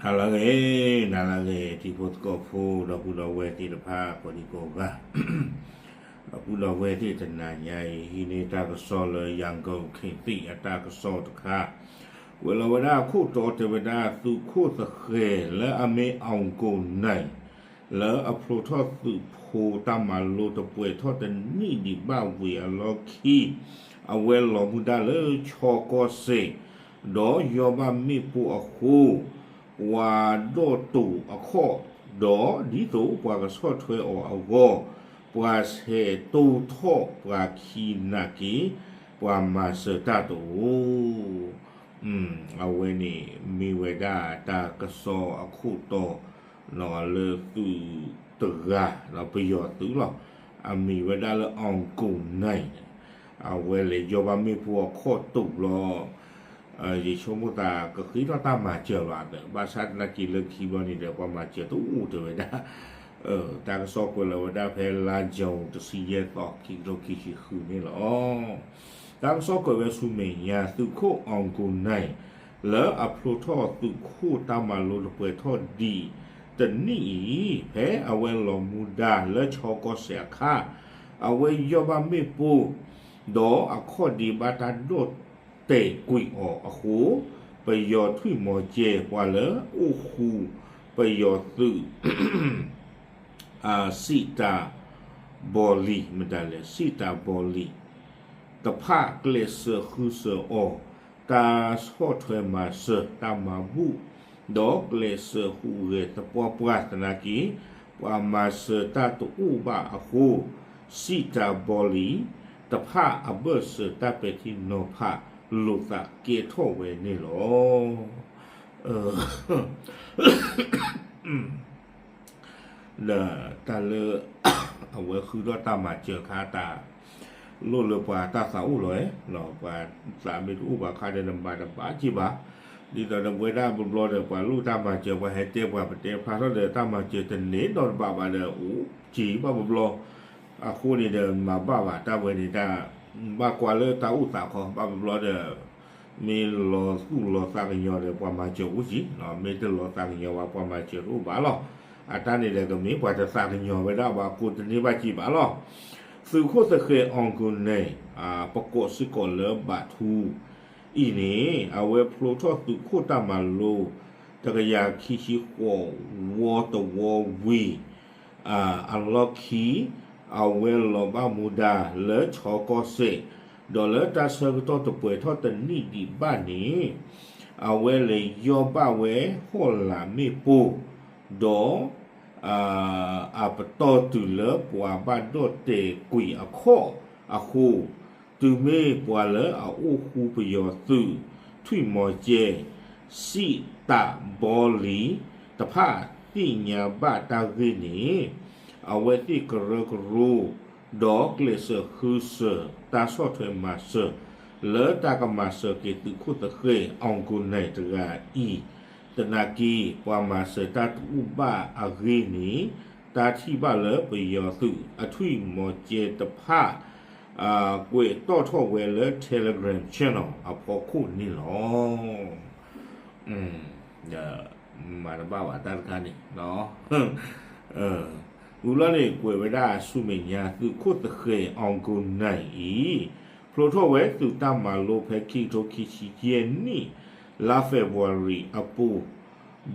နၤလၢအဂ့ၤ, နၤလၢအဂ့ၤ တံၤဖိသကိးဖိ ဒီပုၢ်ဒီဝဲၢ်သ့ၣ်တဖၣ် ကိးဒံကိးဂၤ, ဒီပုၢ်ဒီဝဲၢ်သ့ၣ်တနၤညါအံၤ ဟံးန့ၢ်တၢ်ကစီၣ်လၢ ရန်ကုန်ခေတ်သစ် အတၢ်ကစီၣ်တခါ, ကွဲးလီၤဝဲဒၣ်အခိၣ်တီတဲဝဲဒၣ် သုးခိၣ်သဃဲၤလၢအမ့ၢ် အောင်ကိုနိုင် လၢအဖျိထီၣ်သုးဖိတၢ်မၤလိတပှဲၤထီၣ်တနံၣ်ဒံးဘၣ်ဝံၤအလီၢ်ခံ, အဝဲလီၤမူဒါလၢခၠီကီၢ်စဲၣ်, ဒီးယီၢ်ဘၣ်မ့ၣ်ပိၢ်အဃိ, ပှၤဒိးတိာ်အခီၣ်, ဒီးဒ်သိးပှၤကဆီၣ်ထွဲအီၤအဂီၢ်, ပှၤဆဲးတိၢ်ထီၣ်ပှၤခံနာ်က့ၤ, ပှၤမၤစၢၤတၢ်တအိၣ် အဝဲန့ၣ်မ့ၢ်ဝဲဒၣ်တၢ်ကစီၣ်အခိၣ်တီ လၢသုးတဂၤ ပယီၤသုးလီၤ. အမံၤဝဲဒၣ်လၢ အောင်ကိုနိုင် န့ၣ်, အဝဲလဲၤယီၢ်ဘၣ်မ့ၣ်ပိၢ်အခီၣ်တိာ်ဘျီ, ယဆိကမိၣ်သးကဃ့ထီၣ်တၢ်မၤစၢၤလီၤ, ဘၣ်ဆၣ်သနာ်က့လၢခံဘျီန့ၣ်ဒီး ပှၤမၤစၢၤတအိၣ်တဲဝဲဒၣ် တၢ်ကစီၣ်ကွဲးလီၤဝဲဒၣ်ဖဲလါယူၤတဆံယဲၢ်သီ ခံကထိခံဆံဃုန့ၣ်လီၤ. တၢ်ကစီၣ်ကွဲးဝဲဆူမဲာ်ညါ သုးခိၣ် အောင်ကိုနိုင် လၢအဖျိထီၣ်သုးခိၣ်တၢ်မၤလိတပှဲၤထီၣ်ဒံးတနံၣ်အံၤ ဖဲအဝဲလီၤမူဒါလၢခၠီကီၢ်စဲၣ်အခါ, အဝဲယီၢ်ဘၣ်မ့ၣ်ပိၢ် ဒီးအခီၣ်ဒ့ဘၣ်တၢ်ဒိးတဲာ်ကွံာ်အီၤအဃိ, ပယီၤထွံၣ်မီၤကဲ ပှၤလၢအိၣ်ဃူပယီၤသုး စံးတၢ်ဘီလံၤ မတၤလဲၣ် စံးတၢ်ဘီလံၤ တဖၣ်ကျဲးစၢးဃုစၢၤအီၤ တၢ်ဆီၣ်ထွဲမၤစၢၤ တၢ်မၤဘူၣ်, ဒီးကျဲးစၢးဟူးဂဲၤသပှၢ်ပှၢ်သနာ်က့, ပှၤမၤစၢၤတၢ်တအိၣ်ဘၣ်အဃိ, စံးတၢ်ဘီလံၤတဖၣ်အဘၢၣ်စၢၤတၢ်ပဲာ်ထံနီၤဖးလိာ်သးကဲထီၣ်ဝဲန့ၣ်လီၤ. ဒီးတၢ်လၢ အဝဲဃုထီၣ်တၢ်မၤစၢၤခါတၢ် လိၣ်လၢပှၤတၢ်သးအိၣ်လီၤ, ပှၤသးမ့ၢ်တအိၣ်ဘၣ်ခါဒီးနမၤတဘၣ်က့ၤဘၣ်, ဒ်သိးဒီးပဝဲဒၣ်ဘျီဘျီဒီး ပှၤလိၣ်တၢ်မၤစၢၤ ပှၤဟဲတဲပှၤပတဲဖျါထီၣ်ဒီး တၢ်မၤစၢၤတန့ၢ်နီတဘျီဘၣ်ဒီး အိၣ်က့ၤဘၣ်ဘျီဘျီ, အဃိန့ၣ်ဒီးမၤဘၣ်ဘၣ်တၢ်ဝဲန့ၣ်တၢ် ဘၣ်ကွၢ်လၢတၢ်အိၣ်သးခီ ဘၣ်ဘျီဘျီဒီး မ့ၢ်လီၤသူၣ်လီၤသးကညီၤဒီး ပှၤမၤစၢၤအိၣ်က့ၤ, မ့ၢ်တလီၤသးကညီၤဘၣ် ပှၤမၤစၢၤတအိၣ်ဘၣ်လီၤ. အတၢ်န့ၣ်ဒီးကမ့ၢ်ပှၤတသးကညီၤဝဲဒၣ်ဘၣ် ကိးတန့ၢ်ဘၣ်က့ၤဘၣ်လီၤ. သုးခိၣ်သဃဲၤ အောင်ကိုနိုင် ပကိးစ့ၢ်ကီးလၢဘးထူ အံၤန့ၣ် အဝဲဖျိထီၣ်သုးခိၣ်တၢ်မၤလိ တကယၤခံဆံဃိး ဝီတဝီဝံၤ အလီၢ်ခံ အဝဲလီၤဘၣ်မူဒါလၢခၠီကီၢ်စဲၣ်, ဒီးလၢတၢ်ဆၢကတီၢ်တပှဲၤထီၣ်တနံၣ်ဒံးဘၣ်န့ၣ် အဝဲလဲၤယီၢ်ဘၣ်ဝဲဟီၣ်လာ်မ့ၣ်ပိၢ်, ဒီး အပတီၢ်တုၤလၢပှၤဘၣ်ဒိးတဲာ်ကွံာ်အခီၣ်အဃိ, တုၤမ့ၢ်ပှၤလၢအအိၣ်ဃူပယီၤသုး ထွံၣ်မီၤကဲ စံးတၢ်ဘီလံၤ တဖၣ်သ့ၣ်ညါဘၣ်တၢ်ဂ့ၢ်န့ၣ် အဝဲသ့ၣ်ကရၢကရိ ဒီးကျဲးစၢးဃုစၢၤ တၢ်ဆီၣ်ထွဲမၤစၢၤ လၢတၢ်ကမၤစၢၤက့ၤသုးခိၣ်သဃဲၤ အောင်ကိုနိုင် တဂၤအံၤ သနာ်က့ ပှၤမၤစၢၤတၢ်တအိၣ်ဘၣ်အဂ့ၢ်န့ၣ် တၢ်ထံၣ်ဘၣ်လၢပယီၤသုးအထွံၣ်မီၤကဲတဖၣ် ကွဲးတီၣ်ထီၣ်ဝဲလၢ Telegram channel အဖီခိၣ်န့ၣ်လီၤ. ဒီးမၤတဘၣ်ဘၣ်တၢ်တခါန့ၣ် ဝံၤလီၤန့ၣ် ကွဲးဝဲဒၣ်ဆူမဲာ်ညါ သုးခိၣ်သဃဲၤ အောင်ကိုနိုင် အံၤ ဖျိထီၣ်ဝဲသုးတၢ်မၤလိဖဲခံကထိခံဆံယဲၢ်နံၣ် လါ February အပူၤ,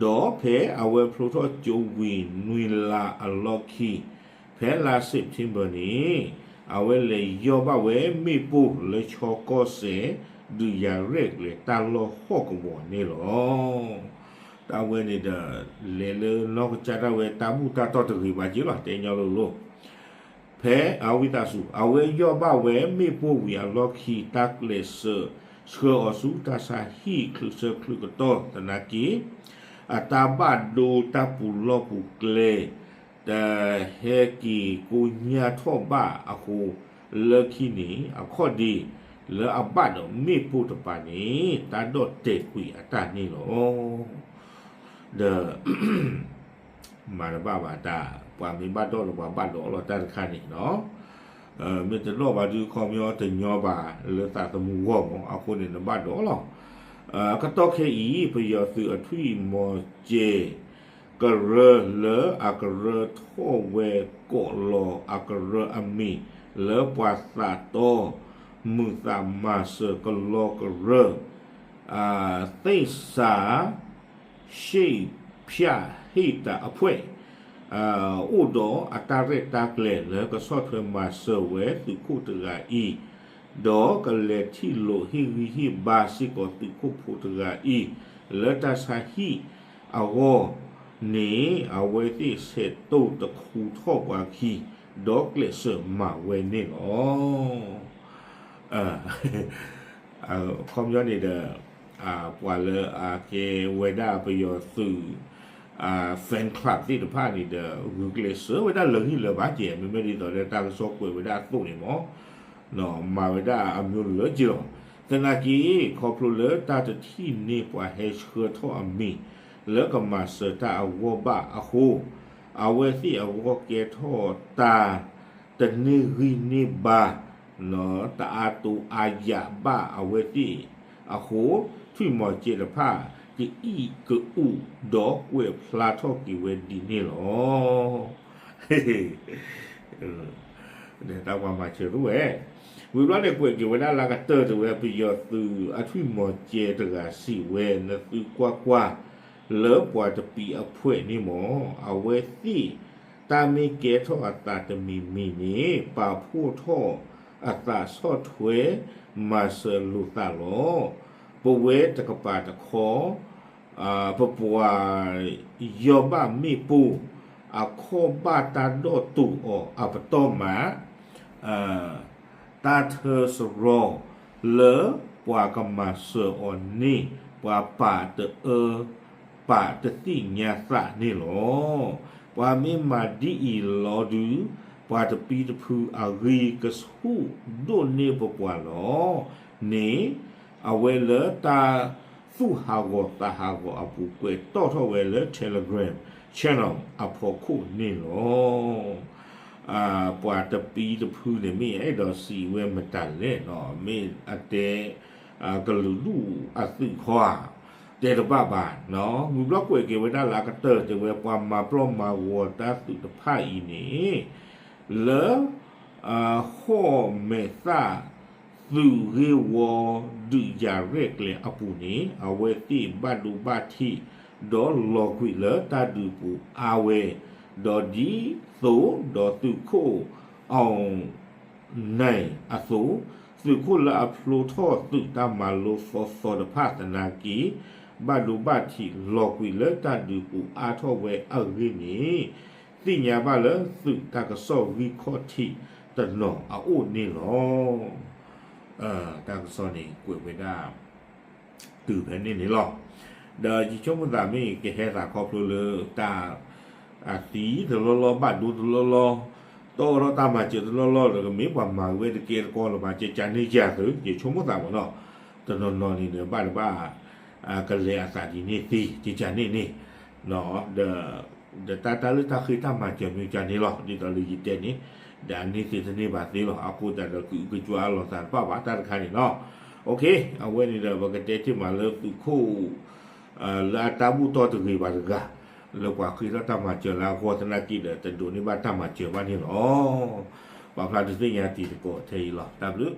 ဒီးဖဲအဝဲဖျိထီၣ်ကၠိဝံၤနွံလါအလီၢ်ခံ ဖဲလါ September န့ၣ် အဝဲလဲၤယီၢ်ဘၣ်ဝဲမ့ၣ်ပိၢ်လၢခၠီကီၢ်စဲၣ် ဒုးယၤရဲၣ်ကျဲၤတၢ်လီၢ်ဟီၣ်ကဝီၤန့ၣ်လီၤ. တၢ်ဝဲန့ၣ်ဒီး လဲၤလၢနီၢ်ကစၢ်ဒၣ်ဝဲတၢ်ဘူၣ်တၢ်တီၢ်တဂ့ၤဘၣ်က့ၤလီၤ တဲညီလိၤလိၤ ဖဲအဝံသးစူၤ အဝဲယီၢ်ဘၣ်ဝဲမ့ၣ်ပိၢ်ဝံၤအလီၢ်ခံ တၢ်ကျဲးစၢးဆှၢအီၤဆူတၢ်ဆါဟံၣ်ချုးဆၢချုးကတီၢ်သနာ်က့ အတၢ်ဘၣ်ဒိတၢ်ပူၤလီၢ်ပူၤကျဲ တဟဲက့ၤကိညၢ်ထီၣ်ဘၣ်အဃိ လၢခံန့ၣ် အခီၣ်ဒ့ လၢအဘၣ်ဒီးမ့ၣ်ပိၢ်တပၤန့ၣ် တၢ်ဒိးတဲာ်ကွံာ်အတၢ်န့ၣ်လီၤ. ဒီး မၤတဘၣ်ဘၣ်တၢ် ပှၤမ့ၢ်ဘၣ်ဒိးဒီးပှၤဘၣ်ဒိးလီၤတၢ်တခါန့ၣ်နီၤ မ့ၢ်တဒိးဘၣ်ဒုးခီပညီတညီဘၣ်လၢသးသမူဂီၢ်မး အဃိန့ၣ်နဘၣ်ဒိးလီၤ. ကတီၢ်ခဲအံၤ ပယီၤသုးအထွံၣ်မီၤစဲၤကရၢလၢအကရၢထီၣ်ဝဲ ကိးလီၤအကရၢအမံၤလၢပှၤသးတီ မုာ်သးမၤစၢၤကလီကရၢ သ့ၣ်စး ရှ့ၣ်ဖၠၣ်ဟ့ၣ်တၢ်အဖှဲၣ် အိၣ်ဒီးအတၢ်ရဲၣ်တၢ်ကျဲၤလၢကဆီၣ်ထွဲမၤစၢၤဝဲသုးခိၣ်တဂၤအံၤ, ဒီးကလဲၤထံၣ်လိာ်ဟ့ၣ်ဂံၢ်ဟ့ၣ်ဘါစ့ၢ်ကီးသုးခိၣ်ဖိတဂၤအံၤ လၢတၢ်ဆါဟံၣ်အဂီၢ်န့ၣ် အဝဲသ့ၣ်ဆဲးတိၢ်တခူထီၣ်ပှၤခံ ဒီးကျဲးစၢးမၤဝဲန့ၣ်လီၤ. အခီပညီန့ၣ်ဒီး ပှၤလၢအကဲဝဲဒၣ်ပယီၤသုး fan club သ့ၣ်တဖၣ်န့ၣ်ဒီး ဂုာ်ကျဲးစၢးဝဲဒၣ်လၢာ်ဂံၢ်လၢာ်ဘါကဲ မ့မ့ၢ်ဒ်သိးလၢတၢ်ကစီၣ်ကွဲးဝဲဒၣ်အသိးန့ၣ်မ့ၢ် မၤဝဲဒၣ်အမျိုးလၢက့လီၤ. သနာ်က့ ခီဖျိလၢတၢ်တထံၣ်န့ၢ်ပှၤဟဲဆှၢထီၣ်အမံၤ လၢကမၤစၢၤတၢ်အဂီၢ်ဘၣ်အဃိ, အဝဲသ့ၣ်အဂီၢ်ကဲထီၣ်တၢ် တန့ၢ်ဂံၢ်န့ၢ်ဘါ တအါတိအါယၢ်ဘၣ်အဝဲသ့ၣ်အဃိ, ထွံၣ်မီၤကဲတဖၣ် ကအံၣ်ကအု ဒီးကွဲးဖျါထီၣ်က့ၤဝဲဒ်န့ၣ်လီၤ. တၢ်ပှၤမၤစၢၤတဝဲ ဝံၤဘျီန့ၣ် ကွဲးက့ၤဝဲဒၣ်လၢကတၢၢ်တဝဲ ပယီၤသုးအထွံၣ်မီၤကဲတဂၤစံးဝဲ နသုကွၢ်ကွၢ် လၢပှၤတပံၤအဖှဲးန့ၣ်မ့ၢ် အဝဲသ့ၣ် တၢ်မ့ၢ်ကဲထီၣ်အသးတမံၤမံၤန့ၣ် ပာ်ဖှိၣ်ထီၣ်အသးဆီၣ်ထွဲ မၤစၢၤလိာ်သးလီၤ. ပဝဲတကပၤတခီ ပပှၤယီၢ်ဘၣ်မ့ၣ်ပိၢ် အခီၣ်ဘၣ်တၢ်ဒီၣ်တုာ်အီၤအပတီၢ်မး တၢ်ထၢစရီ လၢပှၤကမၤစၢၤအီၤန့ၣ် ပှၤပာ်တအၢ ပာ်တသ့ၣ်ညါသးန့ၣ်လီၤ. ပှၤမ့ၢ်မၤဒ်အံၤလီၤဒုး ပှၤတပံၤတဖုအဂံၢ်ကဆူၣ်ဒိၣ်န့ၢ်ပပှၤလီၤန့ၣ် အဝဲလၢတၢ်သူၣ်ဟးဂီၤသးဟးဂီၤအပူၤ ကွဲးတီၣ်ထီၣ်ဝဲလၢ Telegram channel အဖီခိၣ်န့ၣ်လီၤ. ပှၤတပံၤတဖုန့ၣ် မ့ၢ်အဲၣ်ဒိးစံးဝဲမတၤလဲၣ်နီၤ, မ့ၢ်အတဲ ကလုာ်ဒူၣ်အသုးခီဧါ, တဲတဘၣ်ဘၣ်နီၤ. ဝံၤဘျီကွဲးက့ၤဝဲဒၣ်လၢအကတၢၢ်တဲဝဲ ပှၤမၤပျီမၤဂီၤတၢ်သုးတဖၣ်အံၤန့ၣ် လၢ ဟီၣ်မဲာ်သၣ် သုးဂ့ၢ်ဝီ ဒုးယၤရဲၣ်ကျဲၤအပူၤန့ၣ် အဝဲသ့ၣ်ဘၣ်ဒိဘၣ်ထံး ဒီးလီၤကွံာ်လၢတၢ်ဒုးပူၤအါဝဲ, ဒီးဒ်သိးဒီးသုးခိၣ် အီၣ် နဲၣ်အသိး, သုးခိၣ်လၢအဖျိထီၣ်သုးတၢ်မၤလိသီသီတဖၣ်သနာ်က့ ဘၣ်ဒိဘၣ်ထံးလီၤကွံာ်လၢတၢ်ဒုးပူၤအါထီၣ်ဝဲအဂ့ၢ်န့ၣ် သ့ၣ်ညါဘၣ်လၢသုးတၢ်ကစီၣ်ဂံၢ်ခီၣ်ထံးတနီၤအအိၣ်န့ၣ်လီၤ. တၢ်ကစီၣ်န့ၣ်ကွဲးဝဲဒၣ် တုၤဖဲန့ၣ်န့ၣ်လီၤ. ဒီးယဆိကမိၣ်သးမ့ၢ်ကဟဲသးခီဖျိလၢတၢ် အသံတလီၢ်လီၢ် ဘၣ်ဒိတလီၢ်လီၢ် တီၢ်ထီၣ်တၢ်မၤစၢၤတလီၢ်လီၢ်ဒီး ကမ့ၢ်ပှၤမၤဝဲတကဲတကီလၢၤဘၣ် ကကန့ၣ်ယၤသု ယဆိကမိၣ်သးမ့ၢ်နီၤ, တနီၤနီၤန့ၣ်ဒီး ဘၣ်တဘၣ် ကလဲၤအသးဒ်န့ၣ်သ့ ကကန့ၣ်န့ၣ် ဒီး ဒီးတၢ်တၢ်လၢတၢ်ဃ့တၢ်မၤစၢၤမ့ၢ်ကန့ၣ်လီၤ ဒ်သိးလၢယတဲန့ၣ်, ဒီးအန့ၢ်သ့တန့ၢ်ဘၣ်သ့လီၤ. အဃိသတးဒီးကအုကကွၢ်အလီၤသးတဘၣ်ဘၣ်တၢ်တခါန့ၣ်နီၤ. အဝဲန့ၣ်ဒီး ပကတဲတ့ၢ်မးလၢသုးခိၣ် လၢအတၢ်ဘူၣ်တီၢ်တဂ့ၤဘၣ်တဂၤ လၢပှၤဃ့ထီၣ်တၢ်မၤစၢၤလၢအဂီၢ်သနာ်က့ဒီး တဒိးန့ၢ်ဘၣ်တၢ်မၤစၢၤဘၣ်န့ၣ်လီၤ. ပာ်ဖျါဒုးသ့ၣ်ညါတံၤသကိးထဲအံၤလီၤ. တၢ်ဘျုး